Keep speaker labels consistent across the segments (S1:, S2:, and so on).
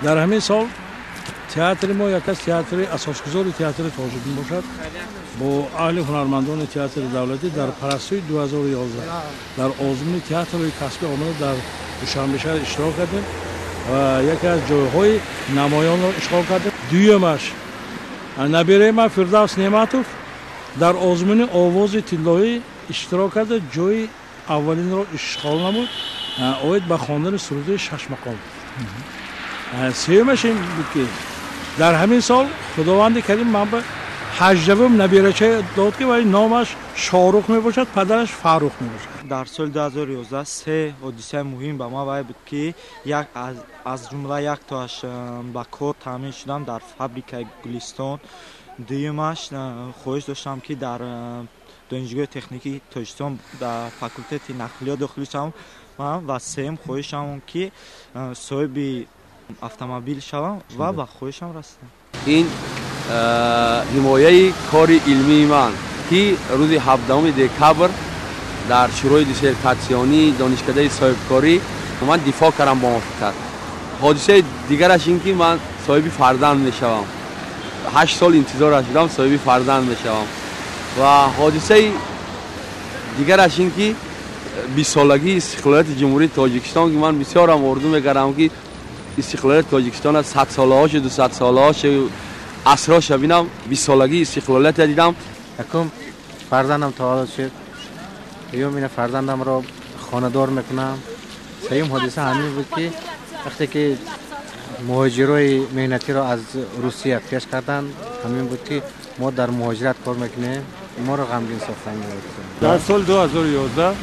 S1: Дар ҳамин сол театри мо яке аз театри асосгузори театри тоҷик мебошад. Бо аҳли ҳунармандони театри давлатӣ дар парастуи 2011 дар озмуни театри касбӣ омада дар Душанбе шаҳр иштирок кардем ва яке аз ҷойҳои намоёнро ишғол кардем. Дуюмаш, набираи ман Фирдавс Неъматов дар озмуни овози тиллоӣ иштирок карда, ҷои аввалинро ишғол намуд оид ба хондани суруди шашмақом. Сеюмаш ин буд, ки дар ҳамин сол Худованди Карим ман ба 18-ум набирача дод, ки вай номаш Шоҳрух мебошад, падараш Фаррух мебошад.
S2: Дар соли 2011 се ҳодисаи муҳим ба ман вай буд, ки як аз ҷумла яктоаш ба кор таъмин шудам дар фабрикаи Гулистон. Дуюмаш, хоҳиш доштам, ки дар Донишгоҳи техникии Тоҷикистон дар факултети нақлиёт дохил шавам, ва сеюм хоҳишам он ки соҳиби автомобил шавам ва ба хоҳишам расидам.
S3: Ин ҳимояи кори илмии ман, ки рӯзи 17 декабр дар Шӯрои диссертатсионии Донишкадаи соҳибкорӣ ман дифоъ кардам бо муваффақият. Ҳодисаи дигараш ин ки ман соҳиби фарзанд мешавам. 8 сол интизораш будам, соҳиби фарзанд мешавам. Ва ҳодисаи дигараш ин ки 20-солагии истиқлолияти Ҷумҳурии Тоҷикистон, ки ман бисёрам орзу мекардам, ки истиқлолияти Тоҷикистона 100-солаҳошу, 200-солаҳошу, асроша бинам. 20-солагии истиқлолията дидам.
S4: Якум, фарзандам таваллуд шуд. Дуюм, ина фарзандамро хонадор мекунам. Сеюм ҳодиса ҳамин буд, ки вақте ки муҳоҷирои меҳнатиро аз Русия пеш карданд, ҳамин буд, ки мо дар муҳоҷират кор мекунем, моро ғамгин сохтанд.
S5: Дар соли 2011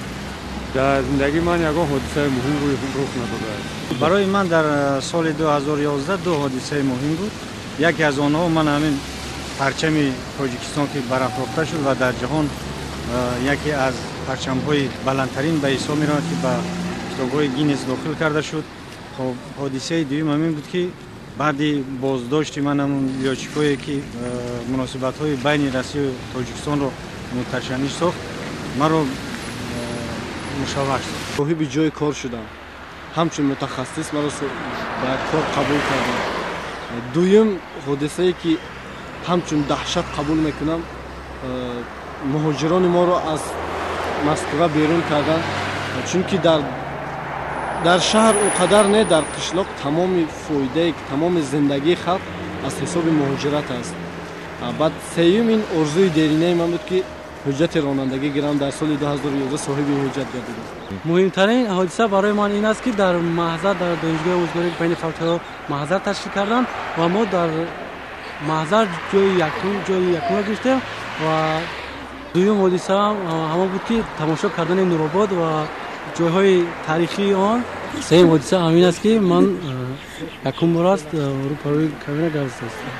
S5: дар зиндагии ман ягон ҳодисаи муҳим рух надодааст.
S6: Барои ман дар соли 2011 ду ҳодисаи муҳим буд. Яке аз онҳо ман ҳамин парчами Тоҷикистон, ки барафрохта шуд ва дар ҷаҳон яке аз парчамҳои баландтарин ба ҳисоб меравад, ки ба китобҳои Гиннес дохил карда шуд. Хоб, ҳодисаи дуюм ҳамин буд, ки баъди боздошти ман ҳамун лётчикҳое, ки муносибатҳои байни Россияю Тоҷикистонро муташанниж сохт, маро мушавваш сохт.
S7: Соҳиби ҷои кор шудам, ҳамчун мутахассис маро ба кор қабул кардам. Дуюм ҳодисае, ки ҳамчун даҳшат қабул мекунам, муҳоҷирони моро аз Москва берун карданд, чунки дар шаҳр он қадар не, дар қишлоқ тамоми фоидаи, тамоми зиндагии халқ аз ҳисоби муҳоҷират аст. Баъд сеюм, ин орзуи деринаи ман буд, ки ҳуҷҷати ронандагӣ гирам. Дар соли 2011 соҳиби ҳуҷҷат гардидам.
S8: Муҳимтарин ҳодиса барои ман ин аст, ки дар маҳзар, дар Донишгоҳи омӯзгорӣ байни факултетҳо маҳзар ташкил карданд ва мо дар маҳзар ҷои якумро гирифтем. Ва дуюм ҳодиса ҳамон буд, ки тамошо кардани Нуробод ва ҷойҳои таърихии он. Сеюм ҳодиса ҳамин аст, ки ман якум бор аст рӯпарӯи камера гап застам.